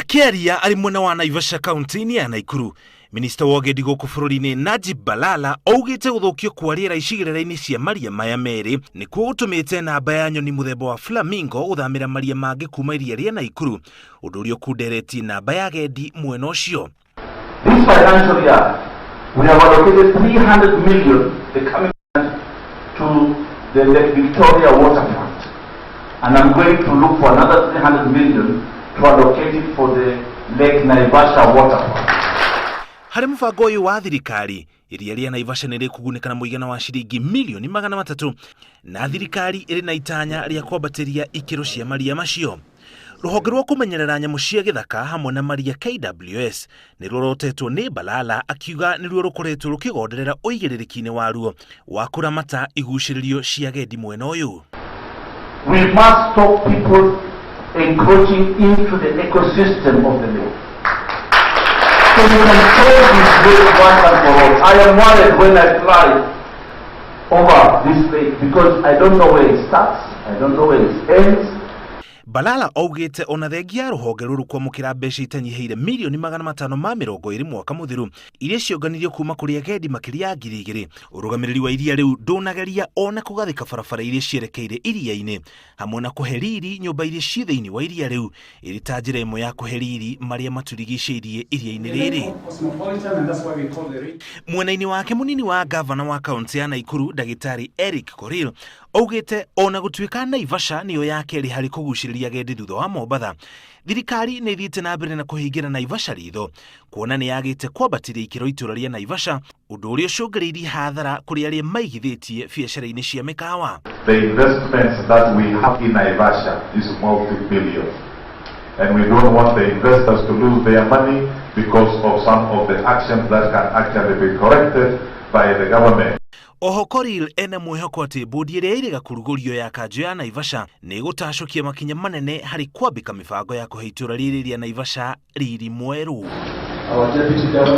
Akĩaria arĩ mwena wa Naivasha kaunti-inĩ ya Naikuru, minista wa ũgendi gũkũ bũrũri-inĩ Najib Balala augĩte gũthũkio kwa rĩera icigĩrĩra-inĩ cia maria maya merĩ nĩkuo gũtũmĩte namba ya nyoni mũthemba wa flamingo gũthamĩra maria mangĩ kuma iria rĩa Naikuru, ũndũ ũrĩa ũkunderetie namba ya agendi mwena ũcio. This financial year, we have allocated 300 million, the coming to the Lake Victoria waterfront. And I'm going to look for another 300 million to allocate it for the Lake Naivasha waterfront. Harĩ mũbango ũyũ wa thirikari, iria rĩa Naivasha nĩ rĩkũgunĩka na mũigana wa ciringi milioni 300, na thirikari ĩrĩ na itanya rĩa kwambatĩria ikĩro cia maria macio. Rũhonge rwa kũmenyerera nyamũ cia gĩthaka hamwe na maria KWS nĩ rũrotetwo nĩ Balala, akiuga nĩruo rũkoretwo rũkĩgonderera ũigĩrĩrĩki-inĩ waruo wa kũramata igucĩrĩrio cia agendi mwena ũyũ. We must stop people encroaching into the ecosystem of the lake. So we can solve this lake once and for all. I am worried when I fly over this lake because I don't know where it starts, I don't know where it ends. Balala augĩte ona thengia ya rũhonge rũrũ kwamũkĩra mbeca itanyihĩire milioni 520 mwaka mũthiru iria cionganirio kuma kũrĩ agendi makĩria ya 2000, ũrũgamĩrĩri wa iria rĩu ndũnageria ona kũgathĩka barabara iria cierekeire iria-inĩ hamwe na kũhe riri nyũmba iria ciĩ thĩinĩ wa iria rĩu ĩrĩ ta njĩra ĩmwe ya kũhe riri marĩa matũrigicĩirie iria-inĩ rĩrĩ. Mwena-inĩ wake, mũnini wa gavana wa kaunti ya Naikuru Ndagĩtarĩ Eric Korir augĩte ona gũtuĩka Naivasha nĩyo ya kerĩ harĩ kũgucĩrĩria agendi thutha wa Mombatha, thirikari nĩ ĩthiĩte na mbere na kũhingĩra Naivasha ritho kuona nĩ yagĩte kwambatĩria ikĩro itũra rĩa Naivasha, ũndũ ũrĩa ũcũngĩrĩirie hathara kũrĩ arĩa maigithĩtie biacara-inĩ cia mĩkawa. The investments that we have in Naivasha is multi-billion. And we don't want the investors to lose their money because of some of the actions that can actually be corrected by the government. Oho Korir ena mwĩhoko atĩ bũndi ĩrĩa ĩrĩga kũrugũrio ya kanjũ ya Naivasha nĩ ĩgũtacũkia makinya manene harĩ kwambĩka mĩbango ya kũhe itũra rĩrĩ rĩa Naivasha riri mwerũ. Our deputy governor